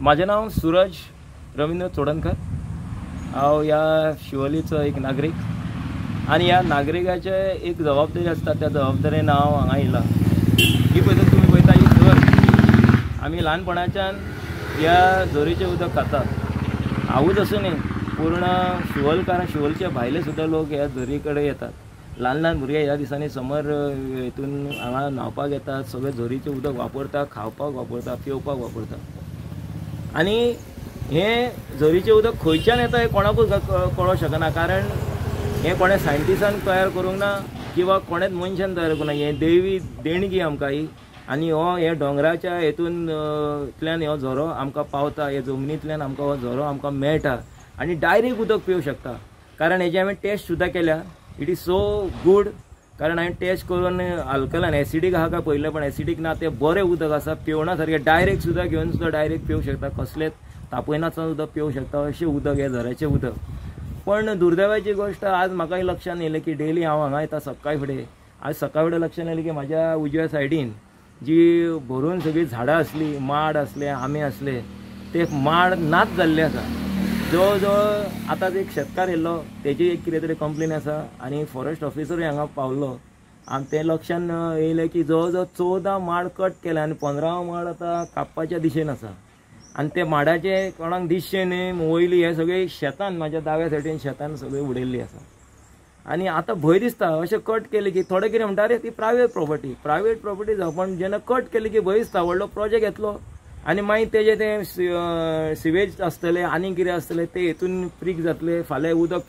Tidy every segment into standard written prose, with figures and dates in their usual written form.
माझे नाव सूरज रवींद्र चोडणकर. हांव ह्या शिवोलीचो एक नागरीक आनी ह्या नागरिकाचे एक जबाबदारी आसता, त्या जबाबदारेन हांव हांगा येयला. ही पळयता तुमी पळयता ही झर, आमी ल्हानपणाच्यान ह्या झरीचें उदक खातात. हांवूच अशें न्ही, पूर्ण शिवोलकारां, शिवोलचे भायले सुद्दां लोक ह्या झरी कडेन येतात. ल्हान ल्हान भुरगे ह्या दिसांनी समर हितून हांगा न्हांवपाक येतात, सगळे झरीचें उदक वापरता, खावपाक वापरता, पिवपाक वापरता. आनी हें झरीचें उदक खंयच्यान येता हें कोणाकूच कळोंक शकना, कारण हें कोणें सायंटिस्टान तयार करूंक ना किंवा कोणेंच मनशान तयार करूंक ना. हें देवी देणगी आमकां ही, आनी हो हे दोंगराच्या हितूंतल्यान हो झरो आमकां पावता, हे जमनींतल्यान आमकां हो झरो आमकां मेळटा आनी डायरेक्ट उदक पिवंक शकता. कारण हेजी हांवें टेस्ट सुद्दां केल्या, it is so good. कारण हांवें टेस्ट करून अल्कलान एसिडीक आहा काय पळयलें, पण एसिडीक ना, तें बरें उदक आसा, पिवणा सारकें. डायरेक्ट सुद्दां घेवन सुद्दां डायरेक्ट पिवंक शकता, कसलेंच तापयनासतना सुद्दां पिवंक शकता अशें उदक हें झऱ्याचें उदक. पण दुर्दैवाची गोश्ट, आज म्हाका लक्षान येयलें की डेली हांव हांगा येता सकाळी फुडें, आज सकाळी फुडें लक्षान येयलें की म्हाज्या उजव्या सायडीन जी भरून सगळीं झाडां आसलीं, माड आसले, आंबे आसले, ते माड नाच जाल्ले आसा. जवळ जवळ आतां एक शेतकार येयल्लो, तेजी एक कितें तरी कंप्लेन आसा आनी फॉरेस्ट ऑफिसरूय हांगा पावल्लो. आनी तें लक्षान येयलें की जवळ जवळ 14 माड कट केले आनी 15 माड आतां कापपाच्या दिशेन आसा. आनी ते माडाचे कोणाक दिसचें न्ही वयली हे सगळी शेतान, म्हाज्या दाव्या सायडीन शेतान सगळी उडयल्ली आसा. आनी आतां भंय दिसता अशें कट केलें की थोडे कितें म्हणटा, अरे ती प्रायवेट प्रॉपर्टी, प्रायवेट प्रॉपर्टी जावं, पण जेन्ना कट केली की भंय दिसता व्हडलो प्रोजेक्ट येतलो आनी मागीर तेजें तें सिवेज आसतलें आनी कितें आसतलें तें हितून प्रीक जातलें, फाल्यां उदक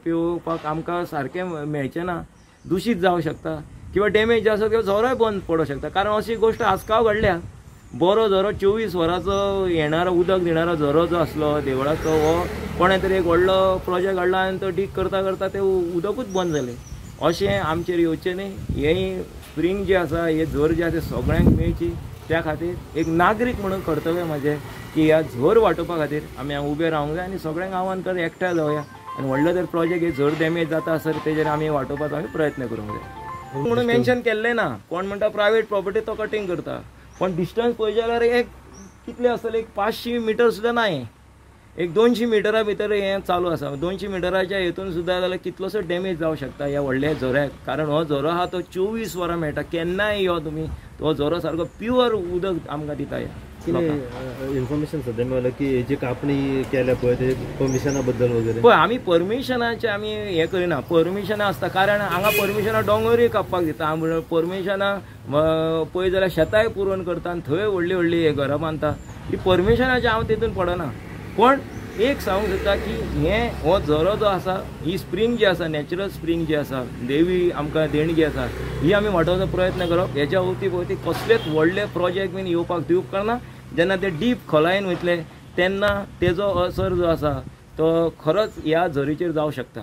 पिवपाक आमकां सारकें मेळचें ना, दुशीत जावंक शकता किंवा डॅमेज आसत किंवा झरोय बंद पडोंक शकता. कारण अशी गोश्ट आसकाव घडल्या. बरो झरो 24 वरांचो येणारो उदक दिणारो झरो जो आसलो देवळाचो, हो कोणें तरी एक व्हडलो प्रोजेक्ट हाडलो आनी तो डीग करता करता तें उदकूच बंद जालें. अशें आमचेर येवचें न्ही. हें स्प्रींग जें आसा, हें झर जें आसा तें सगळ्यांक मेळची, त्या खातीर एक नागरीक म्हणून कर्तव्य म्हाजें की ह्या झर वाटोवपा खातीर आमी हांगा उबे रावंक जाय आनी सगळ्यांक आव्हान कर एकठांय जावया आनी व्हडलो जर प्रोजेक्ट हे झर डॅमेज जाता आसत तेजेर आमी वाटोवपाचो आमी प्रयत्न करूंक जाय. म्हणून मेन्शन केल्लें ना, कोण म्हणटा प्रायवेट प्रॉपर्टी तो कटींग करता, पण डिस्टन्स पळयत जाल्यार एक कितलें आसतलें, एक 500 मिटर सुद्दां ना, हें एक 200 मिटरा भितर हें चालू आसा. 200 मिटराच्या हेतून सुद्दां जाल्यार कितलोसो डॅमेज जावंक शकता ह्या व्हडल्या झऱ्याक. कारण हो झरो आहा तो 24 वरां मेळटा, केन्नाय यो तुमी, तो झरो सारको प्युअर उदक आमकां दिता. कितें इन्फॉर्मेशन सद्या मेळ्ळें की हेजी कापणी केल्या पळय ते परमिशना बद्दल वगैरे? पळय, आमी परमिशनाचें आमी हें करिना, परमिशनां आसता, कारण हांगा परमिशनां दोंगरूय कापपाक दिता. परमिशनां पळय जाल्यार शेतांय पुरोवन करता आनी थंय व्हडलीं व्हडलीं घरां बांदता. ही परमिशनाचें हांव तितून पडना, पण एक सांगूंक सोदता की हें हो झरो जो आसा, ही स्प्रींग जी आसा, नॅचरल स्प्रींग जी आसा, देवी आमकां देणगी आसा, ही आमी वाटोवपाचो प्रयत्न करप. हेच्या अवती भोवती कसलेच व्हडले प्रोजेक्ट बीन येवपाक दिवप करना. जेन्ना ते डीप खोलायेन वयतले तेन्ना तेजो असर जो आसा तो खरोच ह्या झरीचेर जावंक शकता.